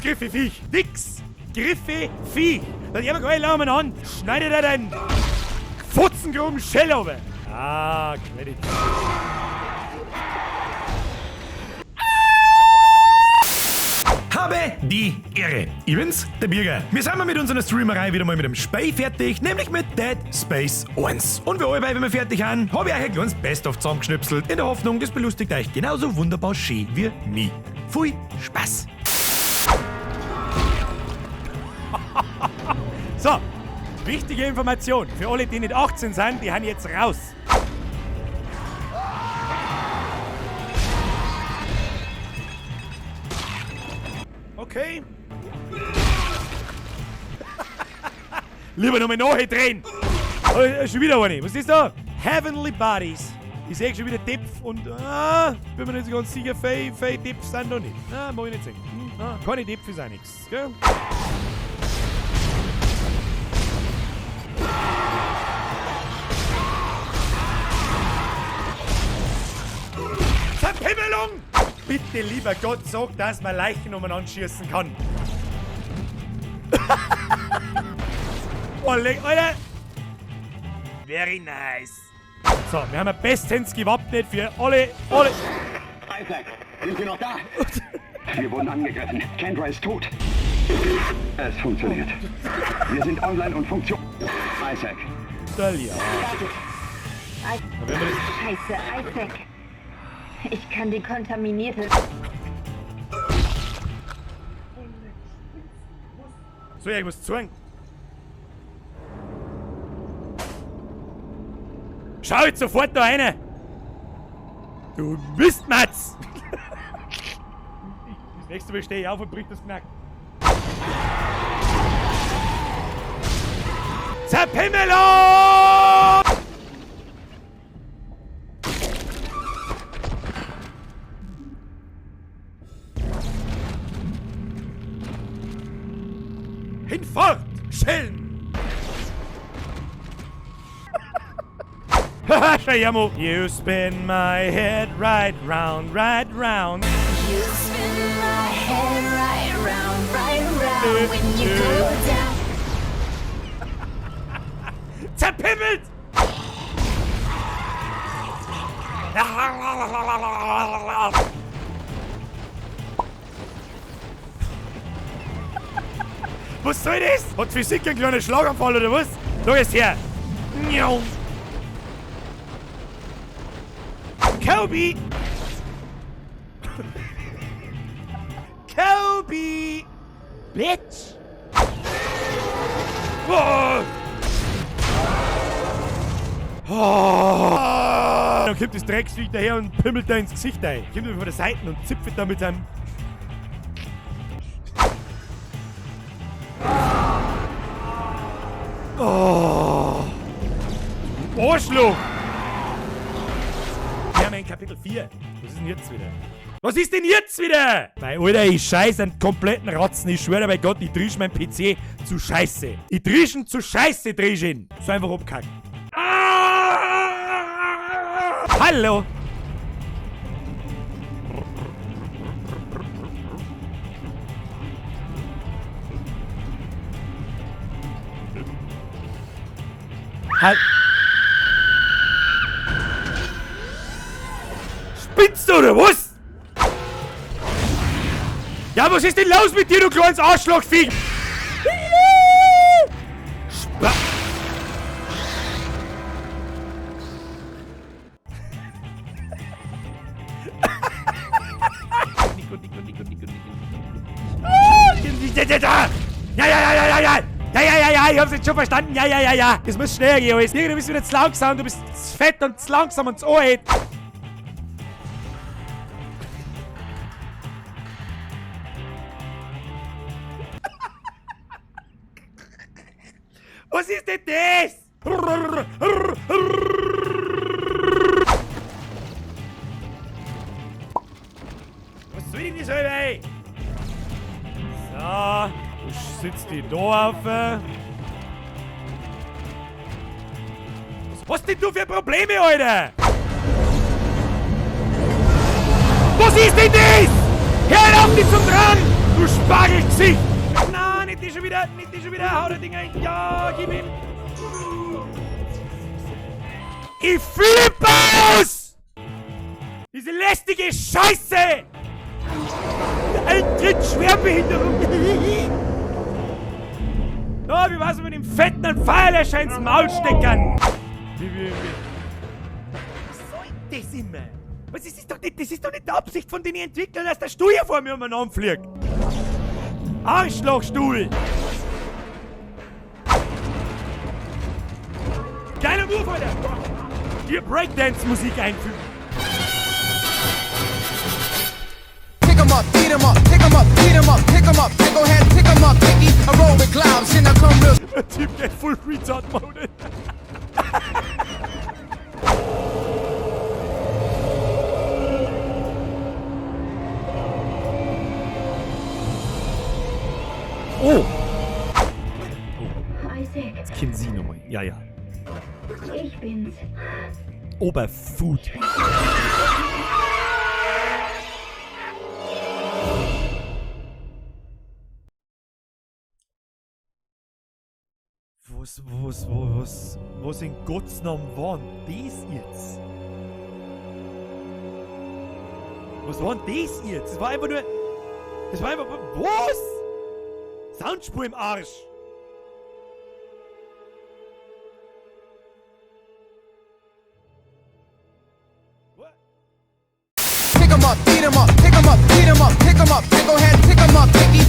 Griffe Viech. Nix Griffe Viech. Dann gehen wir gleich an. Schneidet er den Fotzengroben Schell runter. Ah, Credit. Habe die Ehre. Ich bin's, der Birger. Wir sind mal mit unserer Streamerei wieder mal mit dem Spey fertig, nämlich mit Dead Space 1. Und wir alle, wenn wir fertig sind, habe ich euch ein kleines Best-of zusammengeschnipselt, in der Hoffnung, das belustigt euch genauso wunderbar schön wie mich. Viel Spaß! So, wichtige Information für alle, die nicht 18 sind, die haben jetzt raus. Okay. Lieber nochmal nachdrehen. Oh, schon wieder eine. Was ist da? Heavenly Bodies. Ich sehe schon wieder Depf und bin mir nicht so ganz sicher, fei Depf sind noch nicht. Na, mag ich nicht sehen. Keine Depf ist auch nichts. Gell? Verpimmelung! Bitte, lieber Gott, sag, dass man Leichen umeinander schießen kann. Oh, leck, Alter! Very nice. So, wir haben bestens gewappnet für alle. Isaac, sind Sie noch da? Wir wurden angegriffen. Kendra ist tot. Es funktioniert. Wir sind online und Funktion. Isaac. Ja. Scheiße, Isaac. Ich kann die kontaminierte... So, ja, ich muss zeigen. Schau jetzt sofort da rein! Du Mistmatz! Das nächste Mal stehe ich auf und bricht das Knack. Zerpimmelung! Hinfort! Schellen! Haha, Shayamo! You spin my head right round, right round. You spin my head right round, right round when you go down. Zerpimmelt! Was soll das? Hat Physik einen kleinen Schlaganfall oder was? Da ist her! Kobe! Kobe! Bitch! Oh. Oh. Dann kommt das Drecksviech daher und pimmelt da ins Gesicht ein. Kommt von der Seite und zipft da mit seinem... Oh. Arschloch! Wir haben ein Kapitel 4. Was ist denn jetzt wieder? Was ist denn jetzt wieder? Weil, Alter, ich scheiß einen kompletten Ratzen. Ich schwöre bei Gott, ich trisch meinen PC zu Scheiße. Ich trischen zu Scheiße, trisch ihn. So einfach abkacken. Ah! Hallo! Halt! Spinnst du oder was? Ja, was ist denn los mit dir, du kleines Arschlochvieh? Ja, ja, ja, ja, ja, ja! Ja, ja, ja, ja, ich hab's jetzt schon verstanden. Ja, ja, ja, ja. Es muss schneller gehen, alles. Du bist wieder zu langsam, du bist zu fett und zu langsam und zu alt. Was ist denn das? Was soll denn das, ey? So, du sitzt die da auf. Was hast denn du für Probleme, Alter? Was ist denn das? Hör auf, dich zum Dran! Du Spargelgesicht! Na, nicht die schon wieder, nicht die schon wieder, hau das Ding ein. Ja, gib ihm. Ich flippe aus! Diese lästige Scheiße! Eintritt Schwerbehinderung! Ja, wie war's mit dem fetten einen Feuerlöscher ins Maul stecken? Wie. Was soll das immer? Was ist das doch nicht, das ist doch nicht die Absicht von den Entwicklern, dass der Stuhl hier vor mir umeinander fliegt. Arschlochstuhl! Geiler Move, Alter! Hier Breakdance-Musik einfügen. Pick 'em up, beat 'em up, pick 'em up, beat 'em up, pick 'em up, pick ahead, pick 'em up, picky. I roll with globs and I come real Der Typ geht full Retard Mode. Oh! Isaac, Jetzt kennt sie nochmal. Ja, ja. Ich bin's. Oberfood. Was, was, was, was in Gottes Namen war denn das jetzt? Was war denn das jetzt? Das war einfach nur. Das war einfach. Was? Soundspur im Arsch! What? Pick 'em up, beat 'em up, pick 'em up, beat 'em up, pick 'em up, pick ahead, pick 'em up, picky.